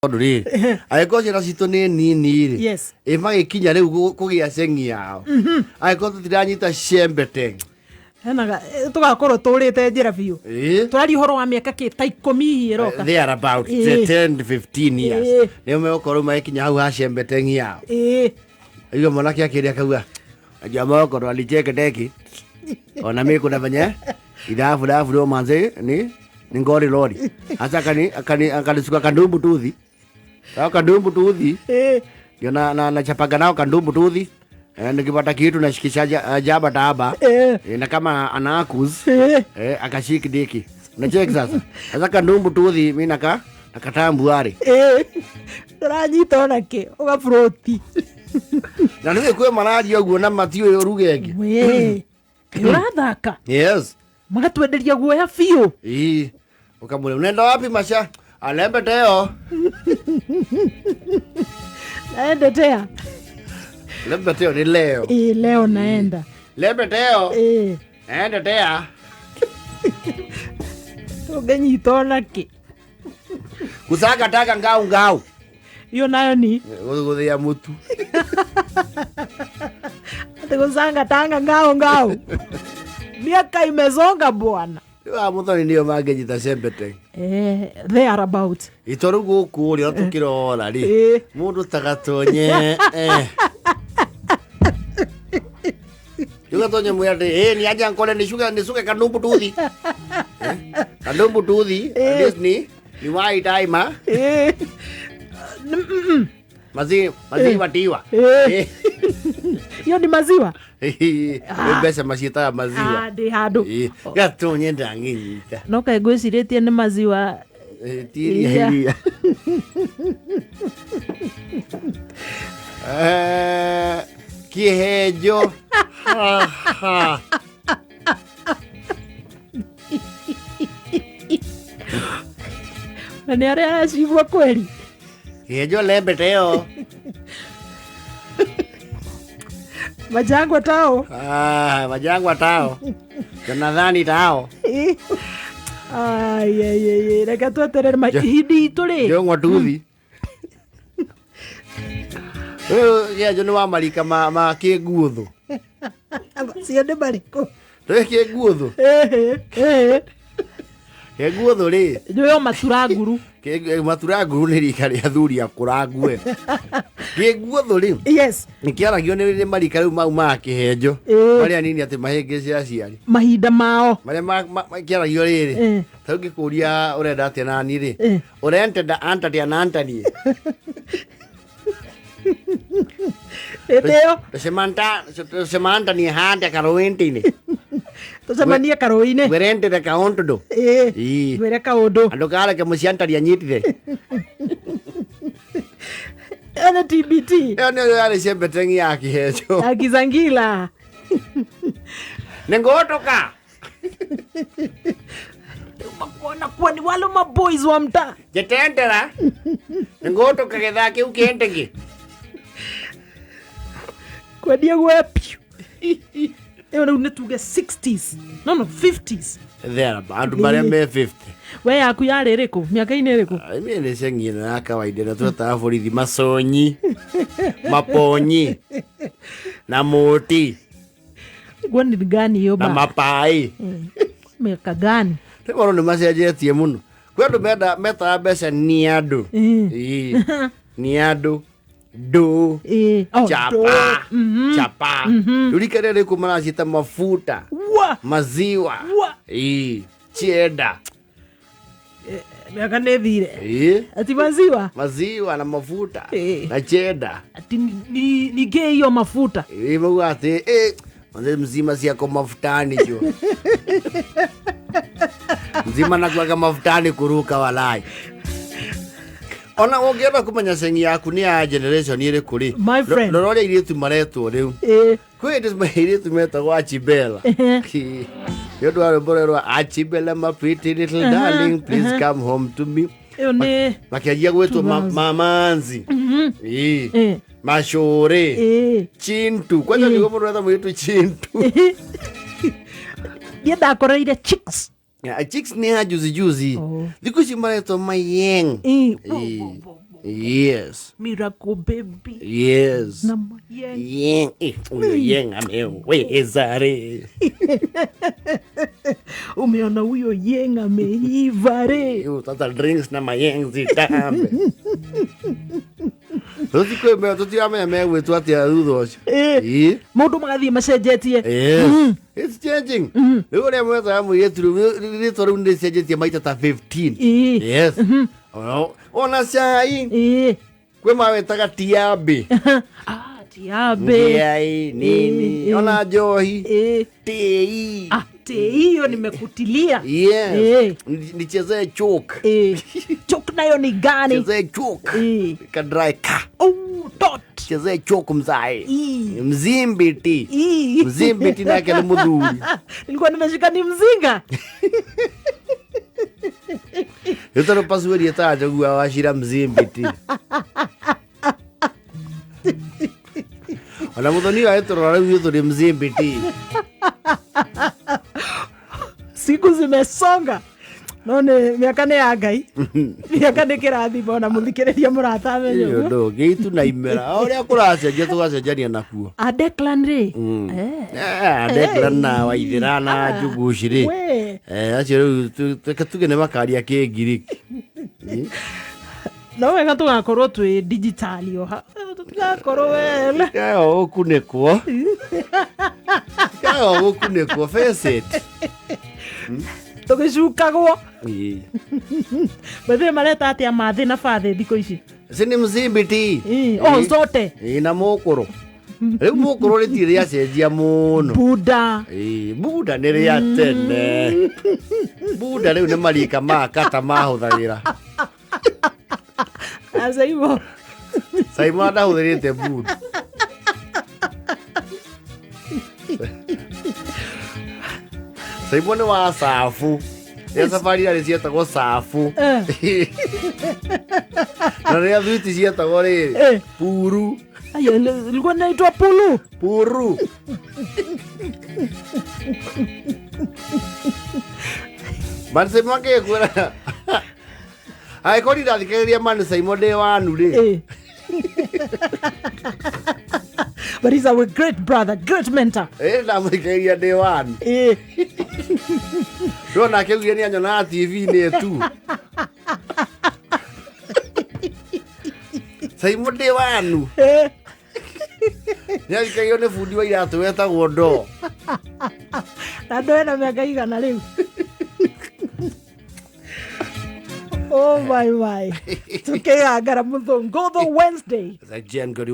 Tondũ rĩrĩ, angĩkorwo ciana citũ nĩ nini rĩ, ĩ magĩkinya rĩu kũgĩa cengi yao, angĩkorwo tũtiranyita cembete? Henaga tũgakorwo tũrĩte njĩra biũ. Tũraria ũhoro wa mĩaka kĩ ta 10 hihi ĩroka. They are about 10 15 years. Nĩo megũkorwo magĩkinya hau ha cembete yao. Igo mwanake akĩrĩa akauga jamaa wako ndo alicheke teki ona mimi kuna venye idhafu dhafu ndio manze ni ngori lori hasa akani akanisuka kandumbu tuthi au kandumbu tuthi. Ndio na chapaga nao kandumbu tuthi, nikipata kitu nashikisha jaba taba. Na kama anakus akashiki diki, unacheki sasa sasa kandumbu tuthi mimi nakataa mbuari. Ndũranyita ona kĩ ũgaburũti. Na nĩ kwĩ mararia ũguo na matiũĩ ũruge ĩngĩ. We ũrathaka. Yes. Magatwenderia guoya biũ. Ii. Ukamwĩra unaenda wapi macha alembe teo. Naenda tea. Lembe teo ni leo. Ĩĩ, leo naenda. Lembe teo. Naenda tea. Tũngĩnyita ona kĩ. Kusaga taka ngau ngau. Iyo nayo ni? Gũthĩa mũtu. Ati gũcanga tanga ngao ngao. Miaka imesonga bwana. Rĩu aya mũthoni nĩo mangĩnyita cembete. They are about. Ito rĩu gũkũ rĩ, ona tũkĩrora rĩ, mũndũ ta Gatonye, Rĩu Gatonye mwĩra atĩ, ni aja nkore nisuke kandumbu tuthi. Kandumbu tuthi, at least ni wai taima. Maziwa tiwa. Hiyo ni maziwa? Nĩ mbeca maciĩtaga maziwa. Ah, ndĩ handũ. Gatonye ndangĩnyita. No kaĩ ngwĩcirĩtie nĩ maziwa. Ti iria. Iria. Iria. Kĩhenjo. Ha, ha. Na nĩ arĩa aracigua kweri. Kĩhenjo lembe teo. Majangwa tao. Ah, majangwa tao. Jonathani tao. Ai, ai, ai, ai, reke tweterere hindi itũ rĩ. Jong'wa tuthi. Ũyũ kĩhenjo nĩ wa marika ma kĩnguũthũ. Macio nĩ marĩkũ? Tũĩ kĩnguũthũ? Kĩnguũthũ rĩ. Nĩyo matura nguru. Matura nguru nĩ rika rĩa athuri akũrangue. Kĩnguũthũ rĩ. Nĩ kĩaragio nĩ marika rĩu mau ma kĩhenjo. Marĩa nini atĩ mahĩngĩce aciari. Mahinda mao. Marĩa kĩaragio rĩrĩ. Ta rĩu ngĩkũria ũrenda atĩa nani rĩ? Ũrentenda antatia na antanie. Hĩndĩ ĩyo. Tũcemantanie hande karũĩ-inĩ. Tũcemanie karũĩ-inĩ. Ngwĩrentete kaũndũ. Ngwĩre kaũndũ. Andũ kareke mũciantaria anyitire. Ĩyo nĩ TBT. Ĩyo nĩyo yarĩ cembetengi ya kĩhenjo. Ya Kizangila. Nĩ ngũtũka. Makuona kuwa ni wale maboys wa mtaa. Njetendera. Nĩ ngũtũka gĩthaa kĩu kĩndĩngĩ. Kwendia guoya piũ. Ĩyo rĩu nĩ tuge 60s. No, no, 50s. There, andũ marĩa me 50. We yaku yarĩ ĩrĩkũ? Mĩaka-inĩ ĩrĩkũ? Ai, mimi nĩ cengi ĩno ya kawaida na twetaga borithi maconyi, maponyi, na mũti. Guo ni gani hiyo Na ba? mapai. Miaka gani? Rĩu maũndũ nĩ macenjetie mũno. Kwĩ andũ metaga mbeca ni andũ. Ĩĩ. Ni andũ. Ndũ. Oh, Chapa. ndũ. Chapa. Rĩu rika rĩrĩa rĩkuo maraciĩta mafuta. Wa. Maziwa. Wa. Ĩĩ. Cheda. Miaka nĩ ĩthire. Ati maziwa? Maziwa na mafuta. Na cheda. Ati ni ngĩ hiyo mafuta. Mauga atĩ, manze mzima ciako mafutani jo. Mzima nakuaga mafutani kuruka walai. Ona ũngĩenda kũmenya cengi yaku nĩ ya generation ĩrĩkũ rĩ? My friend. Rora ũrĩa airĩtu maretwo rĩu. Kwĩ hĩndĩ airĩtu metagwo Achibela. Nĩ ũndũ wa rwĩmbo rũrĩa rwa Achibela my pretty little darling, please come home to me. Ĩyo nĩ Makĩanjia gwĩtwo Two mamanzi. Macũrĩ. Chintu. Kwanza nĩguo mũndũ etha mũirĩtu Chintu. Niĩ ndakoreire chicks. Ya, chicks nĩ ya juzi juzi. Oh. Thikũ ici maretwo mayeng. Yes. Miracle Baby Yes. na Mayeng. Yeng, huyo Yeng ameweza re. Umeona huyo Yeng ameiva re. Hiyo sasa drinks na Mayeng zitambe. Tũtikwĩmea tũtiramenya megwĩtwo atĩa thutha ũcio. Ĩĩ. Maũndũ magathiĩ macenjetie. Yes. It's changing. Rĩu ũrĩa mwethaga mũirĩtu rĩu rĩtwa rĩu nĩ rĩcenjetie maita ta 15. Yes. Ona cai kwĩ mawĩtaga tiambi. Ah, tiabe. Ngiai nini ona njohi tei. Ah, te hiyo nimekutilia. Yes. Nichezee chok. Chok nayo ni gani? Chezee chok. Ka dry ka. Oh, dot. Chezee chok mzae. Mzimbiti. Mzimbiti nake nĩ mũthuri. Nilikuwa nimeshika ni mzinga. Rĩu tondũ pasueri ĩtaga njogua wacira mzimbiti. Ona mũthoni wa ĩtũrora rĩu ithuĩ tũrĩ mzimbiti. Siku zimesonga. No nĩ mĩaka nĩ ya Ngai. Mĩaka nĩ kĩrathimo ona mũthikĩrĩria mũrata amenye Ĩyo ũguo. ndũngĩitu na imera. O ũrĩa kũracenjia tũgacenjania nakuo. A Declan rĩ. Declan na Waithĩra na Njuguci rĩ. We. Acio rĩu reke tuge nĩ makaria Kĩngiriki. No wega tũgakorwo twĩ digitali oha. Tũtigakorwo wele. Tigaga gũkunĩkwo. Tigaga gũkunĩkwo, face it. Tũgĩcukagwo. Ĩĩ. Bethe mareta atĩa mathĩ na bathĩ thikũ ici? Si nĩ mzimbiti. Oh, zote. Ĩĩ na mũkũrũ. Rĩu mũkũrũ rĩtirĩ rĩacenjia mũno. Buda. Ĩĩ, buda nĩ rĩa tene. Buda rĩu nĩ marika ma kata mahũthagĩra. Asa hivyo. Saimo ndahũthĩrĩte buda. Saimo nĩ wa cabu. Rĩa safari rarĩ cietagwo cabu. Na rĩrĩa thwiti cietagwo rĩrĩ puru. Ayo, ilikuwa inaitwa pulu. Puru. Man Saimo akĩkwĩra angĩkorwo ndathikagĩrĩria Man Saimo ndĩ wanu rĩ. But he's our great brother, great mentor. Ndamũthikagĩrĩria ndĩ wanu. Ndona akiugia nĩ anyonaga TV-inĩ tu. Saimo ndĩ wanu. Nĩ athikagĩrĩrio nĩ bundi wa iratũ wetagwo Ndoo. Na ndoo ena mĩaka igana rĩu. Oh my my. Tukĩgangara mũthũngũthũ Wednesday. Jen Gori.